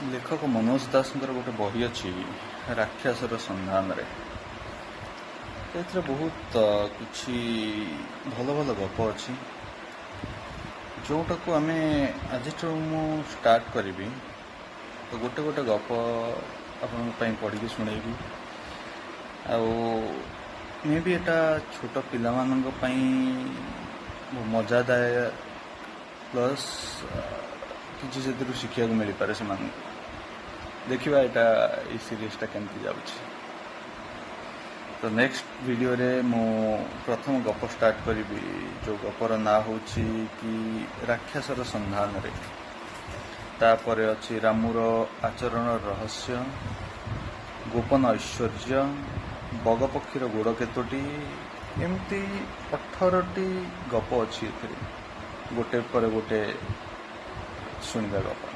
ଲେଖକ ମନୋଜ ଦାସଙ୍କର ଗୋଟେ ବହି ଅଛି, ରାକ୍ଷସର ସନ୍ଧାନରେ। ତ ଏଥିରେ ବହୁତ କିଛି ଭଲ ଭଲ ଗପ ଅଛି, ଯେଉଁଟାକୁ ଆମେ ଆଜିଠୁ ମୁଁ ଷ୍ଟାର୍ଟ କରିବି। ତ ଗୋଟେ ଗୋଟେ ଗପ ଆପଣଙ୍କ ପାଇଁ ପଢ଼ିକି ଶୁଣେଇବି। ଆଉ ମେ ବି ଏଇଟା ଛୋଟ ପିଲାମାନଙ୍କ ପାଇଁ ମଜାଦାୟକ, ପ୍ଲସ୍ କିଛି ସେଥିରୁ ଶିଖିବାକୁ ମିଳିପାରେ ସେମାନଙ୍କୁ। ଦେଖିବା ଏଇଟା, ଏଇ ସିରିଜଟା କେମିତି ଯାଉଛି। ତ ନେକ୍ସଟ ଭିଡ଼ିଓରେ ମୁଁ ପ୍ରଥମ ଗପ ଷ୍ଟାର୍ଟ କରିବି, ଯେଉଁ ଗପର ନାଁ ହେଉଛି କି ରାକ୍ଷସର ସନ୍ଧାନରେ। ତାପରେ ଅଛି ରାମୁର ଆଚରଣ ରହସ୍ୟ, ଗୋପନ ଐଶ୍ୱର୍ଯ୍ୟ, ବଗପକ୍ଷୀର ଗୋଡ଼ କେତୋଟି। ଏମିତି 18ଟି ଗପ ଅଛି ଏଥିରେ। ଗୋଟେ ପରେ ଗୋଟେ ଶୁଣିବା ଗପ।